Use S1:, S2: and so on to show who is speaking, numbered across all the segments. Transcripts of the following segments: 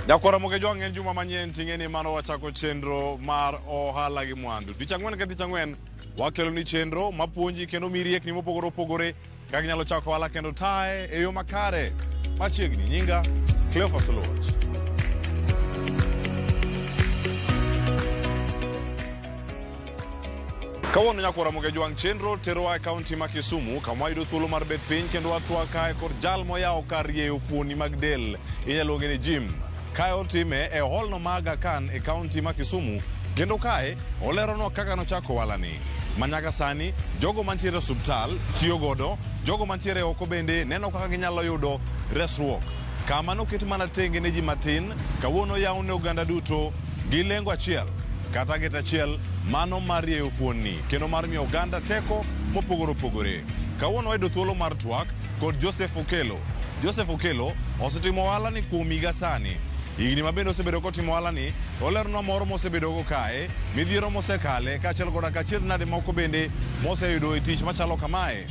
S1: Nyakwara Moge Jwang' en juma manyien ting'e ni mano wachako chenro mar ohala gi mwandu. Tich ang'wen ka tich ang'wen wakelo ni chenro mapuonji kendo miyi riekni mopogore opogore kaka inyalo chako ohala kendo taye e yo makare. Machiegni nyinga Cleophas Oluoch. Kawuono nyakwara Moge Jwang' chenro terowa e kaunti ma Kisumu kama wayudo thuolo mar bet piny kendo watwak kae kod jal moyawo kar rieyo fuoni mag del inyalo luonge ni gym. Kae otime e hall no ma Aga Khan e kaunti ma Kisumu kendo kae oleronwa kaka nochako ohalani. Ma nyaka sani jogo mantiere e osuptal tiyo godo, jogo mantiere oko bende neno kaka ginyalo yudo resruok. Kama noket mana tenge ne ji matin, kawuono oyaw ne oganda duto gi lengo achiel kata target achiel mano mar rieyo fuonni kendo mar miyo oganda teko mopogore opogore. Kawuono wayudo thuolo mar twak kod Joseph Okelo. Joseph Okelo osetimo ohala ni kuom higa sani. Higni ma bende osebedo kotimo ohala ni, oleronwa mor mosebedogo kae, midhiero mosekale, kaachiel koda ka achiedh nade moko bende moseyudo e tich machalo kamae.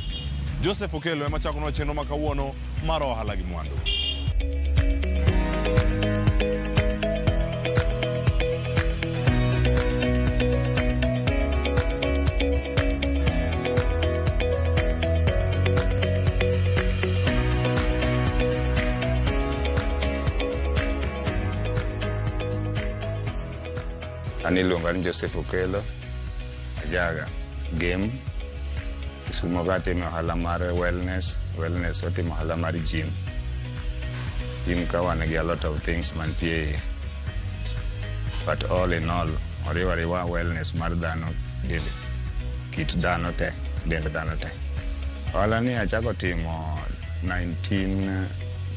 S1: Joseph Okelo ema chakonwa chenro ma kawuono mar ohala gi mwandu.
S2: An iluonga ni Joseph Okelo, ajaga Gem. Kisumo ka atimo ohala mar wellness, wellness watimo ohala mar gym. Gym ka wan gi a lot of things mantie iye. But all in all, oriwo ariwa wellness mar dhano, del, kit dhano te, dend dhano te. Ohala ni achako timo 19,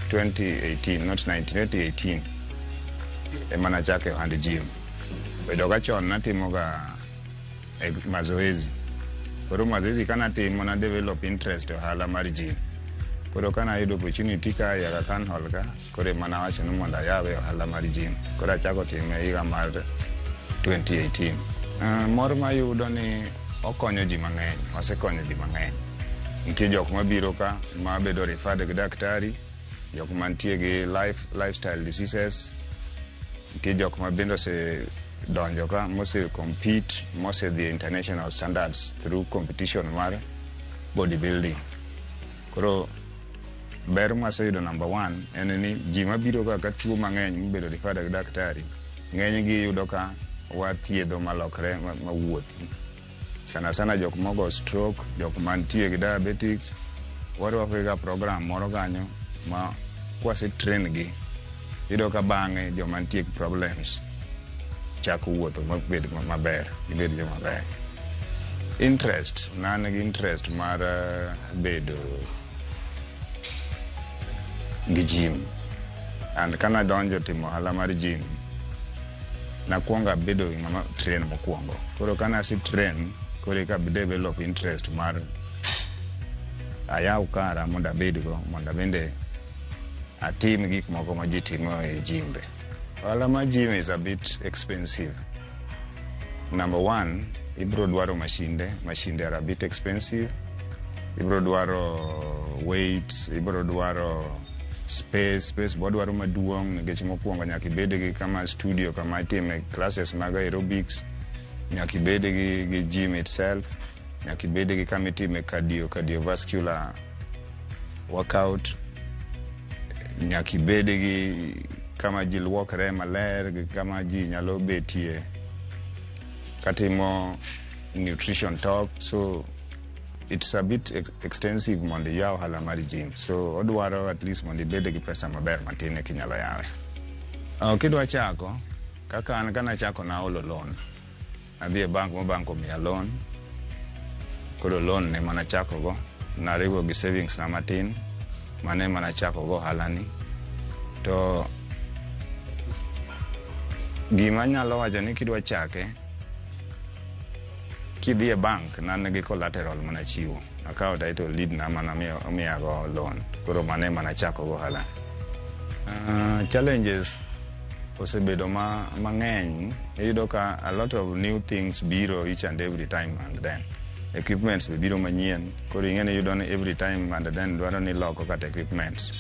S2: 2018, not 19, 2018 ema nachako e ohand gym. Bedo ka chon natimoga e mazoezi. Koro mazoezi kanatimo na develop interest e ohala mar gym. Koro kanayudo opportunity ka e Aga Khan Hall ka, koro ema nawacho ni mondo ayawe ohala mar gym. Koro achako time higa mar 2018. Mor mayudo ni okonyo ji mang'eny, osekonyo ji mang'eny. Nitie jok mabiro ka mabedo referred gi daktari, jok mantie gi lifestyle diseases, nitie jok ma bende osedonjo ka mose compete, mosedhi e international standards through competition mar bodybuilding. Koro ber mwaseyudo number one en ni ji mabiro ka ka tuo mang'eny mobedo referred gi daktari, ng'eny gi yudo ka wathiedho malokre mawuothi. Sana sana jok mogo stroke, jok mantie gi diabetics, warwako ga program moro kanyo ma kwase train gi, iyudo ka bang'e joma nitie gi problems chako wuotho mabed maber, gibed joma ber. Interest, ne an gi interest mar bedo gi gym. And kanadonjo timo ohala mar gym, nakwongo abedo ng'ama train mokwongo. Koro kanase train, koro eka develop interest mar ayaw kara mondo abedgo, mondo abende atim gik moko ma ji timo e gym be. Ohala mar gym is a bit expensive. Number one, ibro dwaro mashinde, mashinde are a bit expensive. Ibro dwaro weights, ibro dwaro space, space bodwaro maduong' nikech mokwongo nyaka ibed gi kama studio kama itime classes mag aerobics, nyaka ibed gi gym itself, nyaka ibed gi kama itime cardiovascular workout, nyaka ibed gi kama ji luokre maler, gi kama ji nyalo betie. Katimo nutrition talk, so it's a bit extensive mondo iyaw ohala mar gym. So odwaro at least mondo ibed gi pesa maber matin eka inyalo yawe. Kidwa chako, kaka an kanachako naolo loan. Adhi e bank ma bank omiya loan. Koro loan ne mana chako go. Nariwo gi savings na matin. Mane mana chako go ohala ni. To gima anyalo wacho ni kidwa chake, kidhi e bank nan gi collateral mana chiwo. Akawo title deed na mana omiya go loan. Koro mane mana chako go ohala. Challenges osebedo mang'eny. Iyudo ka a lot of new things biro each and every time and then. Equipments be biro manyien. Koro ing'e ni iyudo ni every time and then dwaro ni loko kata equipments.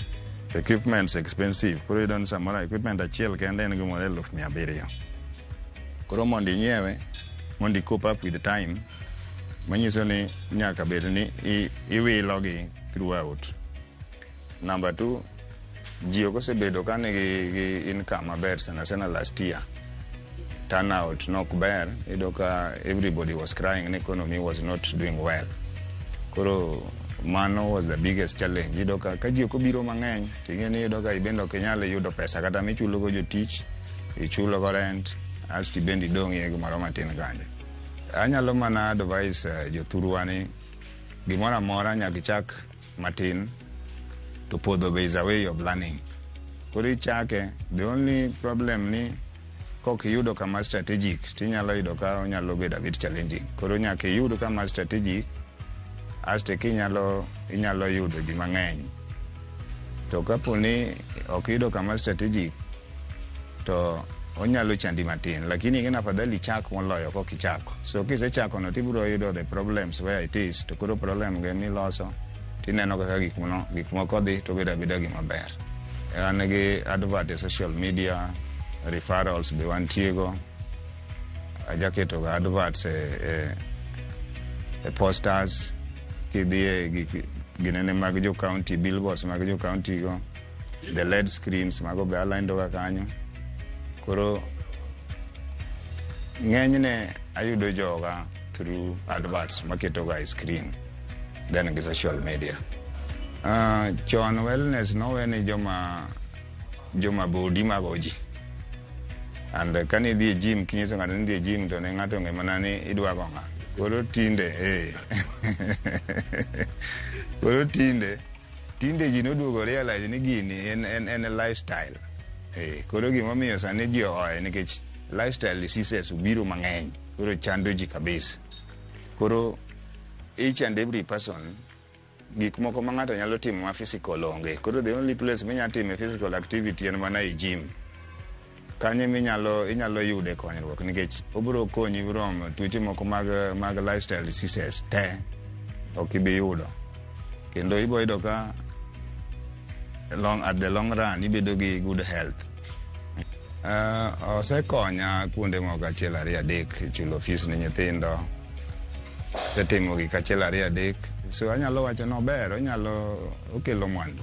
S2: Equipments expensive. Koro iyudo ni samoro equipment achiel kende en gimoro 700,000. Koro mondo inyiewe, mondo i cope up with the time, manyiso ni nyaka bed ni iwilo gi throughout. Number two, ji ok osebedo ka nigi gi income maber sana sana last year. Turnout nok ber, iyudo ka everybody was crying ni economy was not doing well. Koro mano was the biggest challenge. Iyudo ka ji ok obiro mang'eny, to ing'e ni iyudo ka ibende ok inyal yudo pesa kata michulo go jotich, ichulo go rent, asto ibende idong'ie gimoro matin kanyo. Anyalo mana advise jothurwa ni gimoro amora nyaka ichak matin to podho be is a way of learning. Koro ichake, the only problem ni kok iyudo kama strategic, tinyalo yudo ka onyalo bedo a bit challenging. Koro nyaka iyud kama strategic, asto kinyalo inyalo yudo ji mang'eny. To kapo ni ok iyudo kama strategic, to onyalo chandi matin. Lakini ing'e ni afadhali ichak moloyo kok ichako. So kisechako no tibiro yudo the problems where it is, to koro problem go emiloso, tineno kaka gik moko dhi to bedo abeda gima ber. An gi advert e social media, referrals be wantie go. Ajaketo ga adverts e posters, kidhi e gik ginene mag jo county, billboards mag jo county go, the LED screens mago be alando ga kanyo. Koro ng'enyne ayudo joga through adverts maketo ga e screen then gi social media. Chon wellness nowe ni joma body mago ji. And kane idhi e gym kinyiso ng'ato ni idhi e gym to ne ng'ato ong'e mana ni idwa go ng'a. Koro tinde Koro tinde ji noduogo realize ni gini en lifestyle. Koro gimomiyo sani ji ohoye nikech lifestyle diseases obiro mang'eny. Koro chando ji kabisa. Koro each and every person gik moko ma ng'ato nyalo timo ma physical onge. Koro the only place minya time physical activity en mana e gym. Kanyo minyalo inyalo yude konyruok nikech obiro konyi from tuoche moko mag lifestyle diseases te ok ibi yudo. Kendo ibo yudo ka at the long run ibedo gi good health. Osekonya kuonde moko achiel ariyo adek chulo fees ne nyithindo. Asetimo gik achiel ariyo adek. So anyalo wacho ni ober, onyalo okelo mwandu.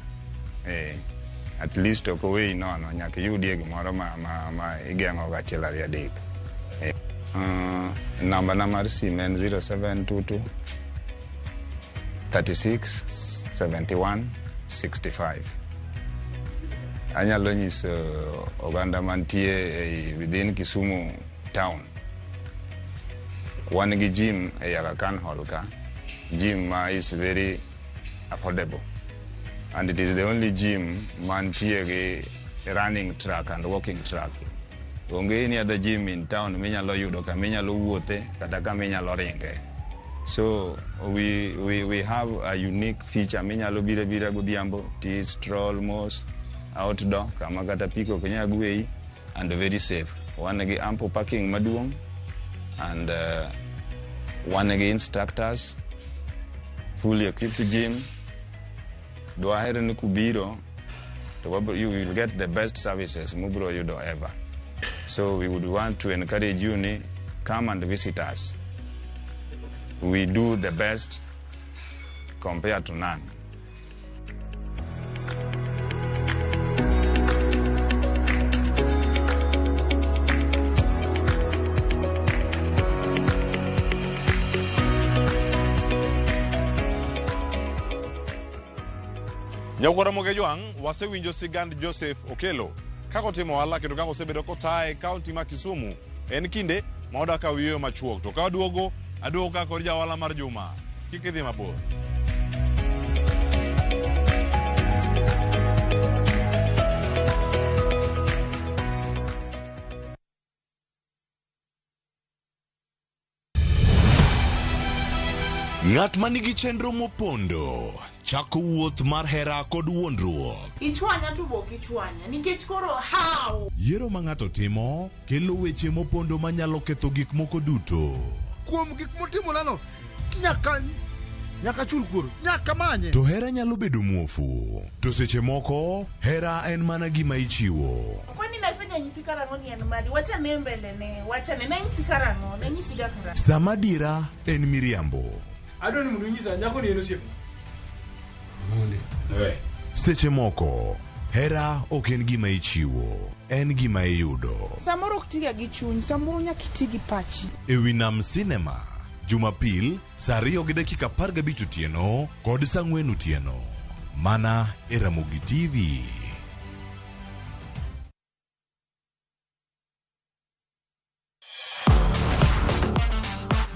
S2: At least ok oweyi nono, nyaka iyudie gimoro ma igeng'o go achiel ariyo adek. Namba na mar sim en 0722 36 71 65. Anyalo nyiso oganda mantie ei within Kisumu town. Wan gi gym e Aga Khan Hall ka. Gym ma is very affordable. And it is the only gym mantie gi running track and walking track. Onge any other gym in town minyalo yudo kama inyalo wuothe kata kama inyalo ringe. So we have a unique feature minyalo biro bira godhiambo ti stroll mos outdoor kama kata piko ok nyal gweyi and very safe. Wan gi ample parking maduong' and wan gi instructors, fully equipped gym. Dwaher ni kubiro to you will get the best services mubiro yudo ever. So we would want to encourage you ni come and visit us. We do the best compared to none.
S1: Nyakwara Mogejwang', wasewinjo sigand Joseph Okelo kaka otimo ohala kendo kaka osebedo kotaye e kaunti ma Kisumu. En kinde ma odak ka wiyo machuok to ka waduogo aduogo ka kod jaohala mar juma. Kik idhi mabor. Ng'at ma nigi chenro mopondo chako wuoth mar hera kod wuondruok.
S3: Ichwanya to be ok ichwanya nikech koro how?
S1: Yiero ma ng'ato timo kelo weche mopondo manyalo ketho gik moko duto.
S4: Kuom gik motimonano, nyaka nyaka chul kuor, nyaka manye.
S1: To hera nyalo bedo muofu. To seche moko, hera en mana gima ichiwo.
S3: Kwani naseganyisi karang'o ni en mari? Wachane mbele ne, wachane. Nanyisi karang'o? Nanyisiga karang'o?
S1: Sama adiera en miriambo.
S5: Adwa ni mondo inyisa nyako ni en osiepna.
S1: Seche moko, hera ok en gima ichiwo, en gima iyudo.
S3: Samoro ok tiga gi chuny, samoro nyaka iti gi pachi.
S1: E wi Nam Cinema, Jumapil, saa 2:15 otieno kod saa 4 otieno. Mana e Ramogi TV.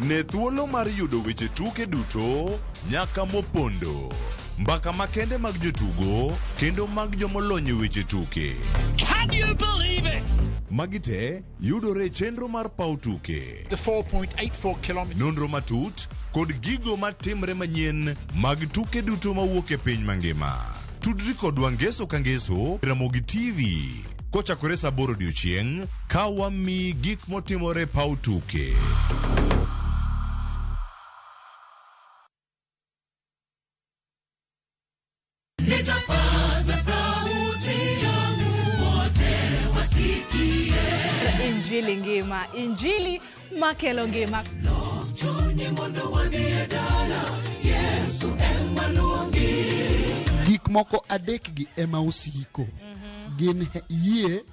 S1: Ne thuolo mar yudo weche tuke duto nyaka mopondo. Mbaka makende mag jotugo kendo mag jomolony e weche tuke.
S6: Can you believe it?
S1: Magi te yudore e chenro mar paw tuke.
S6: The 4.84 kilometers.
S1: Nonro matut kod gigo matimre manyien mag tuke duto mawuok e piny mangima. Tudri kodwa ngeso ka ngeso Ramogi TV kochakore saa 8 odiochieng' ka wamiyi gik motimore e paw tuke.
S7: Nitapaza sauti yangu wote wasikie.
S8: Injili ngima, injili makelo ngima.
S7: Chunyi mondo wadhi e dala, Yesu ema luongi.
S9: Gik moko adek gi ema osiko. Gin yie,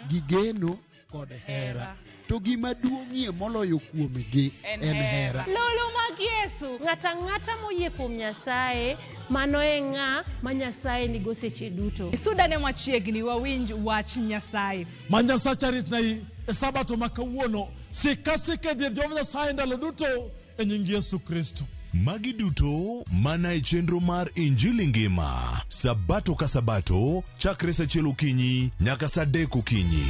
S9: gi geno kod hera. To gima duong'ie moloyo kuomgi en hera.
S8: Lulu mag Yesu.
S10: Ng'ato ang'ata moyie kuom Nyasaye, mano e ng'a ma Nyasaye nigo seche duto.
S8: Sudane machiegni wawinj wach Nyasaye.
S11: Ma Nyasacha ritnai e sabato ma kawuono. Sik asika e dier Jehova Nyasaye ndalo duto e nying Yesu Kristo.
S1: Magi duto mana e chenro mar Injili Ngima, Sabato ka Sabato, chakre saa 1 okinyi nyaka saa 3 okinyi.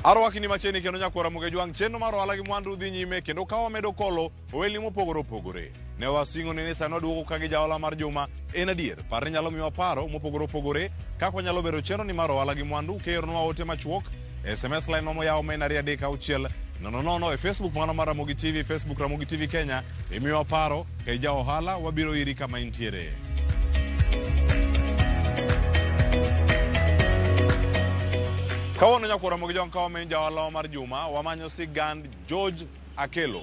S1: Arwaki ni machiegni kendo nyakwara Mogejwang' chenro mar ohala gi mwandu dhi nyime kendo ka wamedo kolo ohelni mopogore opogore. Ne wasingo ni sani waduogo ka gi jaohala mar juma en adier. Par ni nyalo miwa paro mopogore opogore kaka wanyalo bero chenro ni mar ohala gi mwandu kioronwa ote machuok SMS line wa moyaw ma en 236 000 e Facebook mano mar Ramogi TV, Facebook Ramogi TV Kenya. Imiwa paro ka ija ohala wabiro iri kama intiere. Kawuono nyakwara Mogejwang' ka wamenyo jaohala mar juma wamanyo sigand George Akelo.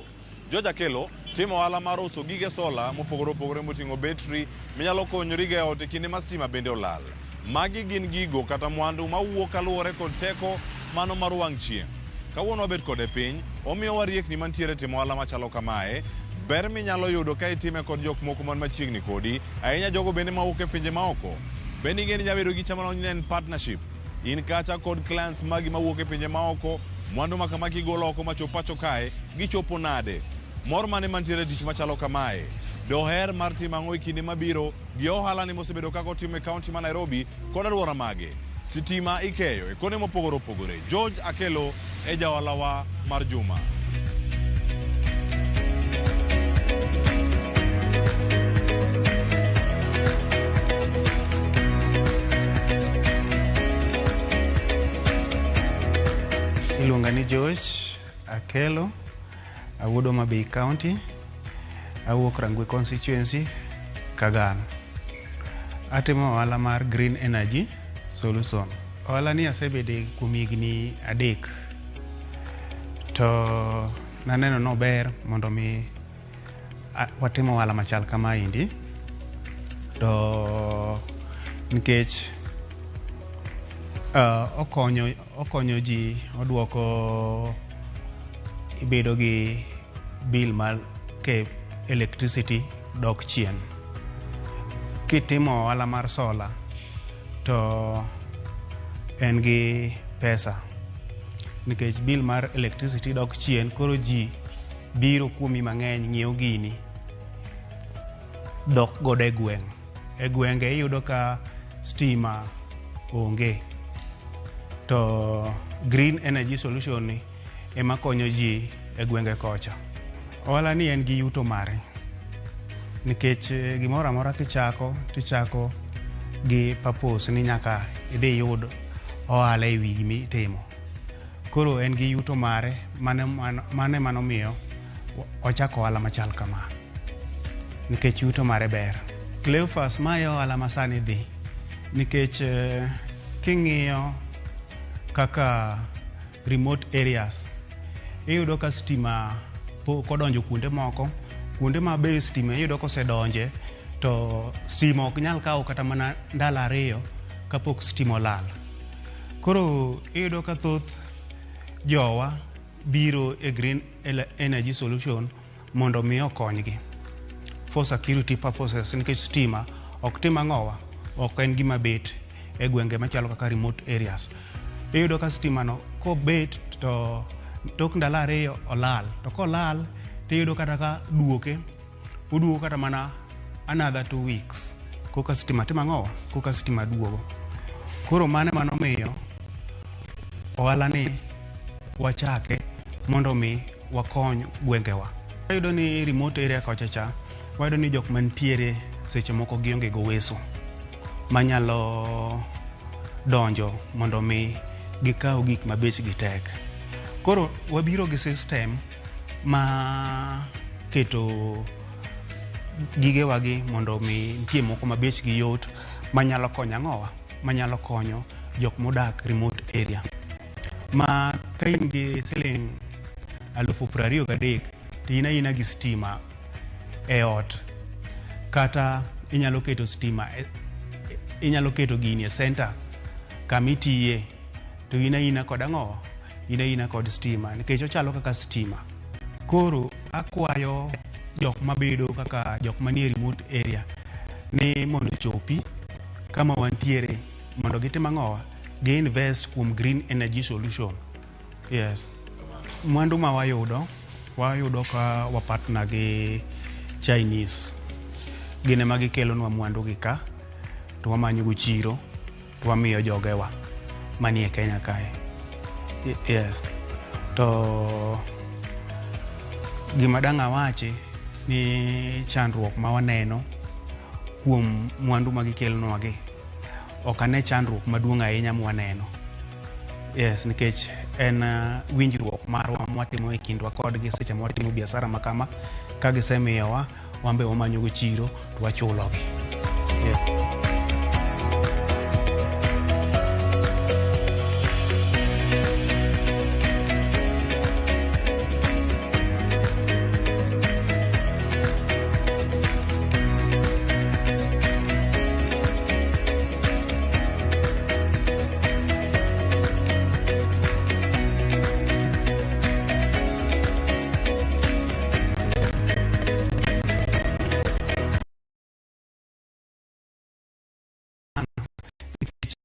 S1: George Akelo timo ohala mar uso gige sola mopogore opogore moting'o betri minyalo konyorigo e ot e kinde ma stima bende olal. Magi gin gigo kata mwandu mawuok kaluwore kod teko mano mar wang' chieng'. Kawuono wabet kode piny, omiyowa riekni mantiere timo ohala machalo kamae, ber minyalo yudo ka itime kod jok moko man machiegni kodi, ahinya jogo bende mawuok e pinje maoko. Bende ing'e ni inyalo bedo gi chama ni en partnership. In kacha kod clients magi mawuok e pinje maoko, mwandu ma kama kigolo oko machop pacho kae, gichopo nade? Mor mane mantiere e tich machalo kamae? Doher mar timo ang'o e kinde mabiro gi ohala ni mosebedo kaka otimo e kaunti ma Nairobi kod alwora mage? Sitima ikeyo e konde mopogore opogore. George Akelo e jaohalawa mar juma.
S12: Iluonga ni George Akelo, awuod Homa Bay County, awuok Rangwe constituency, Kagan. Atimo ohala mar Green Energy Solution. Ohala ni asebede kuom higni 3. To naneno nober mondo mi watim ohala machal kamaendi. To nikech okonyo ji, oduoko ibedo gi bill mar ke electricity dok chien. Kitimo ohala mar solar to en gi pesa nikech bill mar electricity dok chien, koro ji biro kuomi mang'eny ng'iewo gini dok godo e gweng'. E gwenge iyudo ka stima onge, to green energy solution ni ema konyo ji e gwenge kocha. Ohala ni en gi yuto mare nikech gimoro amora kichako tichako gi purpose ni nyaka idhi iyud ohala e wi gimitimo. Koro en gi yuto mare, mano ema nomiyo ochako ohala machal kama nikech yuto mare ber. Cleophas, mae ohala ma sani dhi nikech king'iyo kaka remote areas iyudo ka stima pok odonjo kuonde moko, kuonde ma be stima iyudo kosedonje to stima ok nyal kawo kata mana ndalo 2 kapok stima olal. Koro iyudo ka thoth jowa biro e green energy solution mondo mi okonygi for security purposes nikech stima ok tim ang'owa, ok en gima bet e gwenge machalo kaka remote areas. Iyudo ka stima no kobet to tok ndalo 2 olal, to kolal tiyudo kata ka duoke oduogo kata mana another 2 weeks koka stima timo ang'owa, koka stima duogo. Koro mano ema nomiyo ohala ni wachake mondo mi wakony gwengewa. Wayudo ni remote area kocha cha, wayudo ni jok mantiere seche moko gionge goweso manyalo donjo mondo mi gikaw gik ma bechgi tek. Koro wabiro gi system ma keto gigewagi mondo mi nitie moko ma bechgi yot manyalo konyo ang'owa, manyalo konyo jok modak remote area. Ma ka in gi siling 23,000 to in aina gi stima e ot, kata inyalo keto stima, inyalo keto gini e center kama itiye to in aina kod ang'owa, in aina kod stima nikech ochalo kaka stima. Koro akwayo jok mabedo kaka jok manie remote area ni mondo ochopi kama wantiere mondo gitim ang'owa, gi invest kuom green energy solution. Yes. Mwandu ma wayudo, wayudo ka wa partner gi Chinese. Gin ema gikelonwa mwandu gi ka, to wamanyo go chiro, to wamiyo jogewa manie Kenya kae. Yes. To gima dang' awachi ni chandruok ma waneno kuom mwandu ma gikelonwa gi, ok ane chandruok maduong' ahinya mwaneno. Yes, nikech en winjruok marwa mwatimo e kindwa kodgi seche ma watimo biashara ma kama, ka gisemiyowa wan be wamanyo go chiro to wachulogi. Yeah.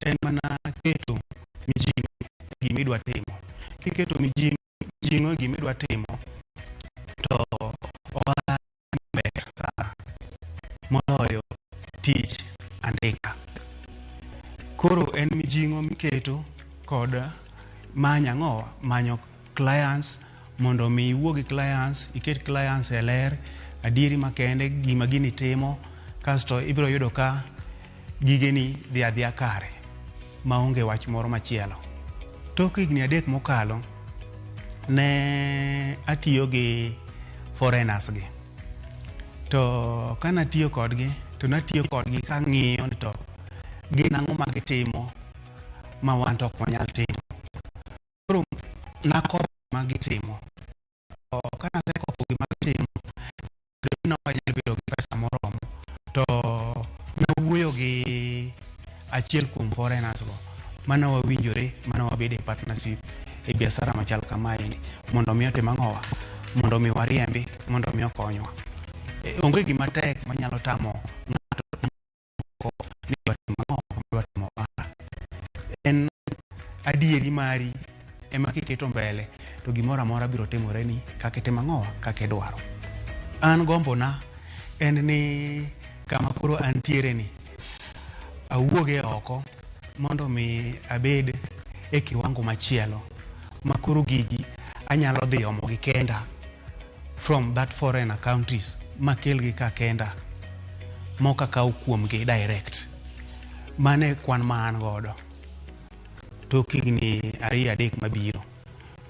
S12: En mana keto mijing'o e gima idwa timo. Kiketo mijing'o e gima idwa timo to ohala ber sana moloyo tich andika. Koro en mijing'o miketo kod manyo ang'owa, manyo clients mondo mi iwuo gi clients, iket clients e ler, adieri makende gima gini timo, kasto ibiro yudo ka gigeni dhi adhiya kare maonge wach moro machielo. Tok higni 3 mokalo ne atiyo gi foreigners gi. To kanatiyo kodgi, to natiyo kodgi kang'iyo ni to gin ang'o ma gitimo ma wan to ok wanyal timo. Koro nakopo gima gitimo. To kanasekopo gima gitimo, ne ok anyal bedo gi pesa moromo. To Mana wawinjore, mana wabedo e partnership e biashara machal kamaendi mondo mi otim ang'owa, mondo mi wariembi, mondo mi okonywa. Onge gima tek manyalo tamo ng'ato ni dwa timo ang'o, dwa timo ohala. En adieri mari ema kiketo mbele to gimoro amora biro timoreni kaka itimo ang'owa, kaka idwaro. An gombona en ni kama koro antiere ni awuoge oko mondo mi abed e kiwango machielo ma koro gigi anyalo dhi omo gi kenda from that foreigner countries makelgi ka kenda mok akaw kuomgi direct. Mano e kwan ma an godo tok higni 2-3 mabiro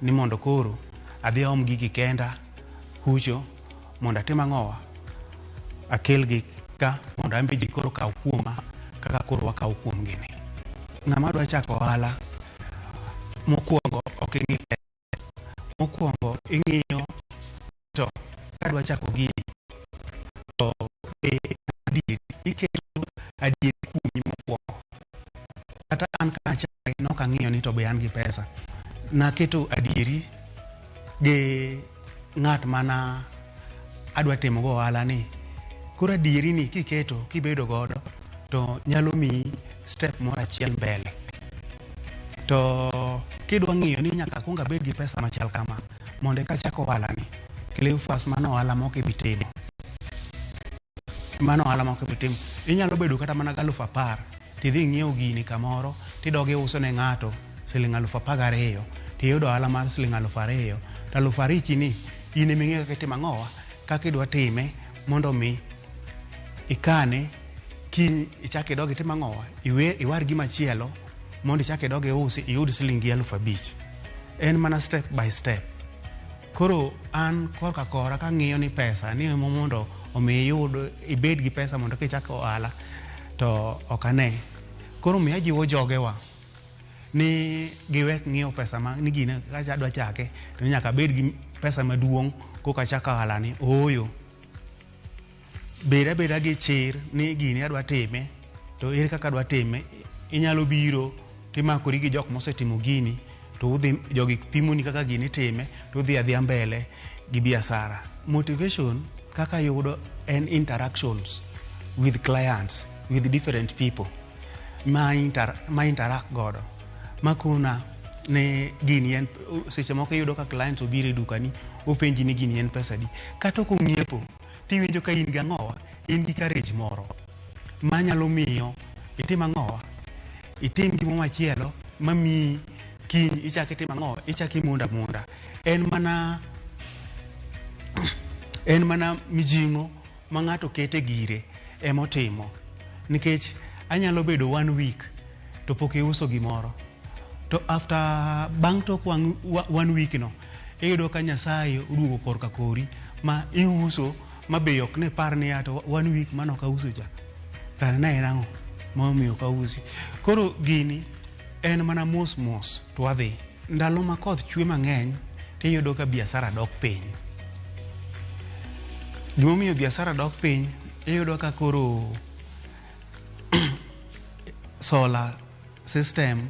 S12: ni mondo koro adhi aom gigi kenda kucho mondo atim ang'owa, akelgi ka mondo an be ji koro kaw kuoma kaka koro wakaw kuomgi ni. Ng'ama dwa chako ohala mokwongo ok ing'i pesa, mokwongo ing'iyo to kadwa chako gini to be adieri, iketo adieri kuomi mokwongo. Kata an kanachake nok ang'iyo ni to be an gi pesa, naketo adieri gi ng'at mana adwa timo go ohala ni. Koro adieri ni kiketo kibedo godo to nyalo miyi step moro achiel mbele. To kidwa ng'iyo ni nyaka akuong abed gi pesa machal kama mondo eka achak ohala ni, Cleophas, mano ohala mok ibi timo. Mano ohala mok ibi timo. Inyalo bedo kata mana gi 10,000 tidhi ing'iew gini kamoro tidog iuso ne ng'ato siling 12,000 tiyudo ohala mar siling 2,000 to 2,000 ni in ema ing'eyo kaka itimo ang'owa, kaka idwa time mondo mi ikane kiny ichak idog itim ang'owa, iwar gimachielo mondo ichak idog iusi iyud siling 5,000. En mana step by step. Koro an korka kora kang'iyo ni pesa ni mondo omi iyud ibed gi pesa mondo kichak ohala to ok ane. Koro miyo ajiwo jogewa ni giwek ng'iyo pesa ma ni gini ka adwa chake to nyaka abed gi pesa maduong' koka achako ohala ni. Ooyo. Bed abeda gi chir ni gini adwa time to ere kaka adwa time. Inyalo biro timakori gi jok mosetimo gini to udhi jogi pimoni kaka gini itime to udhi adhiya mbele gi biashara. Motivation kaka yudo en interactions with clients, with different people ma interact godo makona ni gini en seche moko iyudo ka clients obiro e dukani openji ni gini en pesa adi, kata ok ong'iepo tiwinjo ka in gi ang'owa, in gi courage moro manyalo miyo itim ang'owa, itim gimoro machielo mamiyi kiny ichak itim ang'owa, ichak imondo amonda. En mana mijing'o ma ng'ato kete gire emotimo, nikech anyalo bedo 1 week to pok iuso gimoro, to after bang' tok 1 week no iyudo ka Nyasaye oduogo korka kori ma iuso ma be ok ne par ni to 1 week mano ok auso cha, kare ne en ang'o momiyo ok ausi. Koro gini en mana mos mos to wadhi. Ndalo ma koth chwe mang'eny tiyudo ka biashara dok piny. Gimomiyo biashara dok piny, iyudo ka koro solar system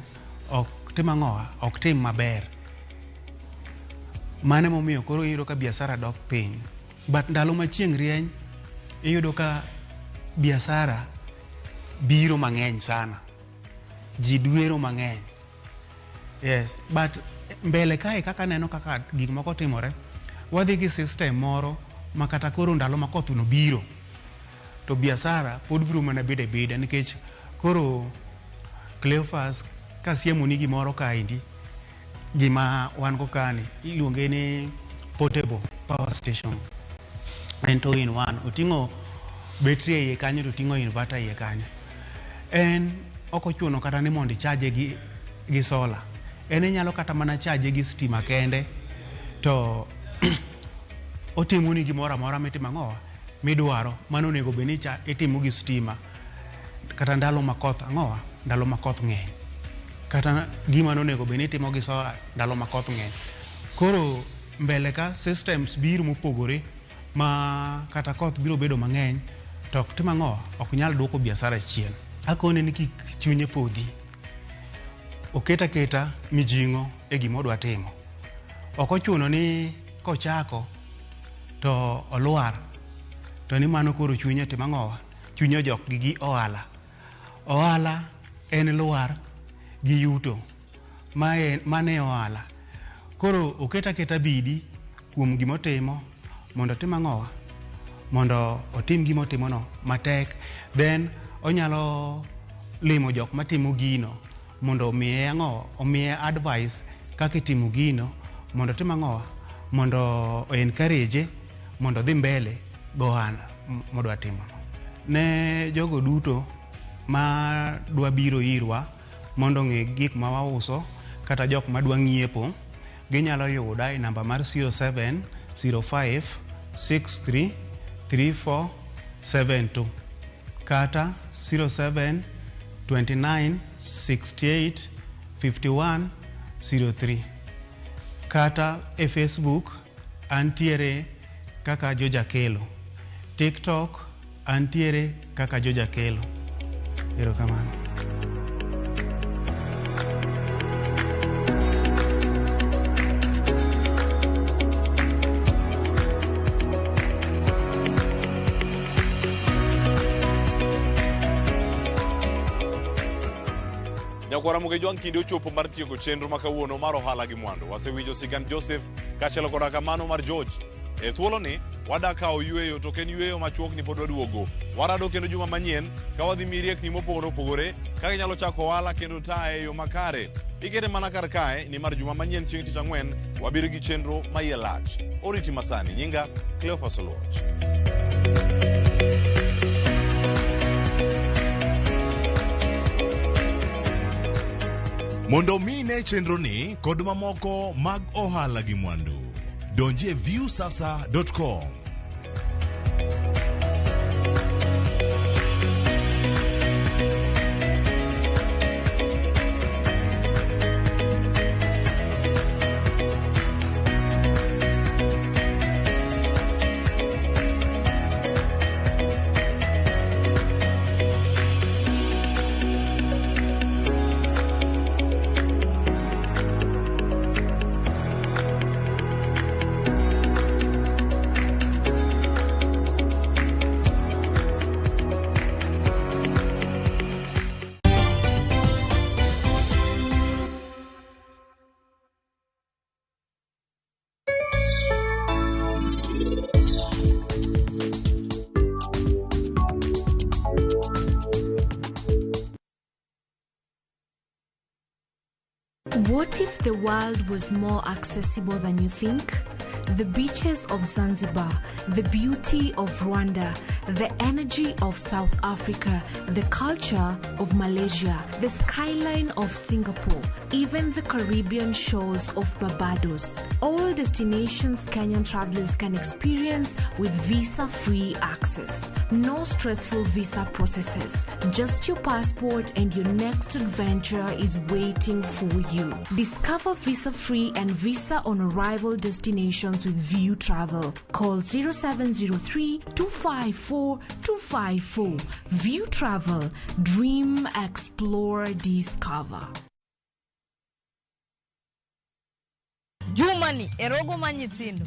S12: ok tim ang'owa, ok tim maber. Mano emomiyo koro iyudo ka biashara dok piny. But ndalo ma chieng' rieny iyudo ka biashara biro mang'eny sana, ji dwero mang'eny. Yes, but mbele kae kaka aneno kaka gik moko timore, wadhi gi system moro ma kata koro ndalo ma koth no biro to biashara pod biro mana bedo abeda, nikech koro Cleophas kasiemoni gimoro kaendi, gima wan go kani iluonge ni portable power station. En 2 in 1, oting'o betri e iye kanyo to oting'o inverter e iye kanyo. En ok ochuno kata ni mondo ichaje gi solar, en inyalo kata mana chaje gi stima kende to otimoni gimoro amora mitimo ang'owa midwaro mano onego bed ni itimo gi stima kata ndalo ma koth ang'owa, ndalo ma koth ng'eny, kata gima nonego bed ni itimo gi solar ndalo ma koth ng'eny. Koro mbele ka systems biro mopogore ma kata koth biro bedo mang'eny to ok tim ang'owa, ok nyal duoko biashara chien. Akone ni kik chunye podhi. Oket aketa mijing'o e gima odwa timo. Ok ochuno ni kochako to olwar to ni mano koro chunye timo ang'owa? Chunye ojok gi ohala. Ohala en lwar gi yuto. Mae mano e ohala. Koro oket aketa bidi kuom gima otimo mondo otim ang'owa? Mondo otim gima otimono matek. Then onyalo limo jok matimo gino mondo omiye ang'owa? Omiye advice kaka itimo gino mondo otim ang'owa? Mondo o encourage mondo odhi mbele gohala modwa timono. Ne jogo duto ma dwa biro irwa mondo ong'e gik ma wauso kata jok madwa ng'iepo, ginyalo yuda e namba mar 0705 63 3472 kata 07 29 68 51 03 kata e Facebook antiere kaka George Akelo, TikTok antiere kaka George Akelo. Erokamano.
S1: Nyakwara Mugejwang' kinde ochopo mar tieko chenro ma kawuono mar ohala gi mwandu. Wasewinjo sigand Joseph kaachiel koda kamano mar George. E thuoloni wadak kawo yueyo to ok en yueyo machuok ni pod waduogo. Warado kendo juma manyien ka wadhi miyi riekni mopogore opogore kaka inyalo chako ohala kendo taye e yo makare. Ikete mana kar kae nimar juma manyien chieng' tich ang'wen wabiro gi chenro ma iye lach. Oriti masani nyinga Cleophas Oluoch. Mondo mi ine chenroni kod mamoko mag ohala gi mwandu, donji e viewsasa.com.
S13: What if the world was more accessible than you think? The beaches of Zanzibar, the beauty of Rwanda, the energy of South Africa, the culture of Malaysia, the skyline of Singapore, even the Caribbean shores of Barbados. All destinations Kenyan travelers can experience with visa free access. No stressful visa processes, just your passport and your next adventure is waiting for you. Discover visa free and visa on arrival destinations with View Travel. Call 0703 254 254. View Travel. Dream, explore, discover.
S14: Jumani e rogo mar nyithindo.